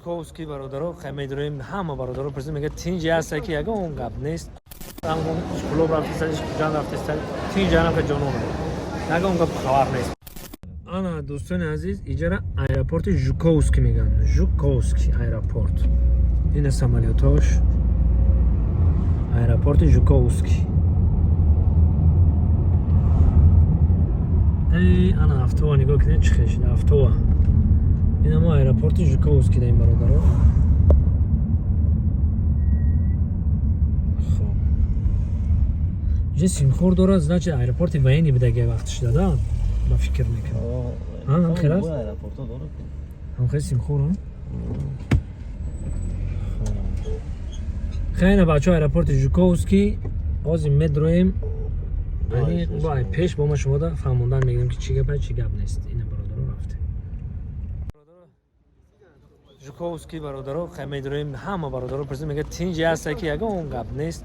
Жуковский, бародаро, хай медроем, ҳама бародаро пурсид, мега тинҷи ҳаста, ки ягон гап нест. Кулоб рафтеста, Хуҷанд рафтеста, тинҷ ҳанака ҷонона. Ягон гап хабар нест. Ана, дӯстони азиз, иҷара аэропорти Жуковский мегӯянд. Жуковский аэропорт. Ина самолётош. Аэропорти Жуковский. Эй, ана автова нигоҳ кунед, чӣ хел шуда автова. Ина мо аэропорти Жуковский даем, бародаро. Хоб. Иҷа симхор дорад, значит, аэропорти военный будаги вақт шуда, да? Ба фикр мекунам. А, ҳам хел аст? Аэропорто дорад. Ҳам хел симхор, ҳам? Хеле бачаҳо, аэропорти Жуковский ҳозир медроем. Ани бо ай пеш бо ма шумода фаҳмондан мегирем, ки чӣ гап, чӣ гап нест. Ина, бародаро, рафтем. Жуковский, бародаро, хай медроем, ҳама бародаро пурсид, мега тинҷи ҳаста, ки ягон гап нест.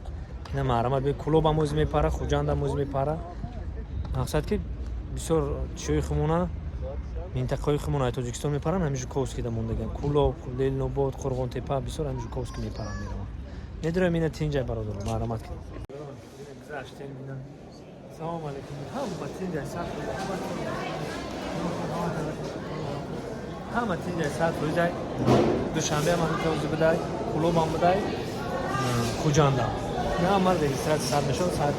Ина маҳрамат бе Кулобам ози мепара, Хуҷандам ози мепара. Мақсад ки бисёр чиҳои хумона, минтақаҳои хумона ай Тоҷикистон мепаранд, ҳамин Жуковскийда мондаган. Кулоб, Ленинобод, Қурғонтепа бисёр ҳамин Жуковский мепаранд, мераванд. Медроем, ина тинҷай, бародаро, маҳрамат ки. Гузаштем ина. Салом алейкум. Ҳама тинҷай, сад ҳама тинҷай, 100%. Душанбе ҳам ҳамин тавзи будай, Кулобам будай, Хуҷандам. Ина ҳама регистрация сар мешавад соат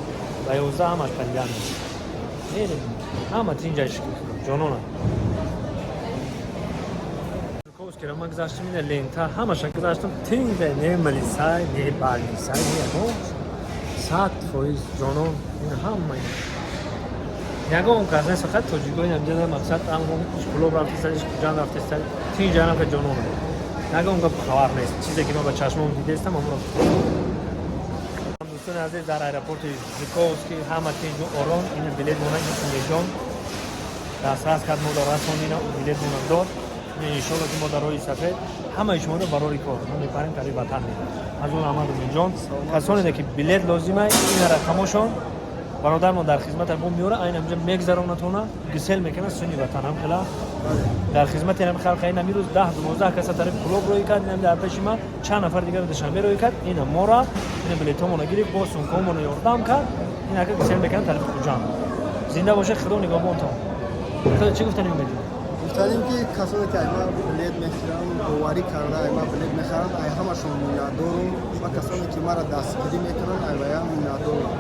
ба 11, ҳамаш паридан мешавад. Мерем. Ҳама тинҷай, шукр, ҷонона. Жуковскийро ман гузаштем, ина лента ҳамаша гузаштам, тинҷай, не милисай, не балисай, не ягон, 100%, ҷонон, ина ҳама ягон кас нест, фақат тоҷикои ҳамҷа. Мақсад Кулоб рафтеста, Хуҷанд рафтеста, тинҷ ҳанака ҷонона. Ягон гап хабар нест. Чизе ки ман ба чашмом дидестам, ҳамонро. Дӯстони азиз, дар аэропорти Жуковский ҳама тинҷу ором. Ина билет мона Умедҷон дастрас кард, мо расонина, билет мона дод. Иншолло, ки мо дар роҳи сафед ҳамаи шуморо барори кор мо мепарем, тари ватан мерем. Аз он Аҳмад Умедҷон, касоне ки билет лозима, ина рақамошон, бародармон дар хизмата бо меёра, айн ҳамҷа мегзаронатона, гисел мекунад суни ватан, ҳам хела дар хизмати ҳам халқ. Ин амирӯз 10-12 каса тарафи Кулоб рӯй кард, инам дар пеши ман чанд нафар дигар Душанбе рӯй кард. Ина мора ина билетҳомона гирифт, бо сумкаҳомона ёрдам кард, ин ака гисел мекунад тарафи Хуҷанд. Зинда бошед, Худо нигоҳбонтон. Худо, чӣ гуфтанем, Умедҷон? Гуфтанем, ки касоне ки айма билет мехӯранд, боварӣ карда айма билет мехаранд, ай ҳамашон миннатдорум ва касоне ки мара дастгирӣ мекунанд, ай ваям миннатдорум.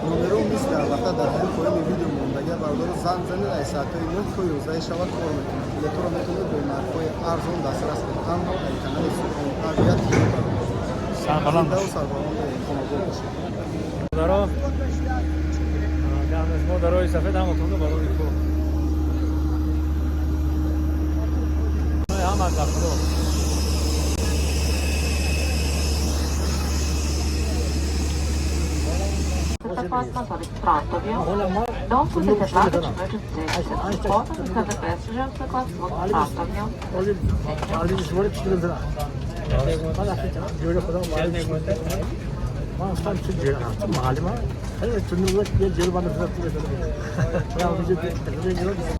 Номером мисли албатта дар ҳамин поёни видео мондага, бародаро, занг занед, ай соатҳои 9 то 11 шава кор мекунад. Билетҳоро метавонед бо нархҳои арзон дастрас кунед танҳо ай канали Субҳон Авиа ТВ. Сарбаланд. Зиндаву сарбаланду хонобод бошед. Бародаро, мо дар роҳи сафед ҳаматонро барори кор. Ҳама за Худо. Don't put the luggage emergency exit. Important that the passengers request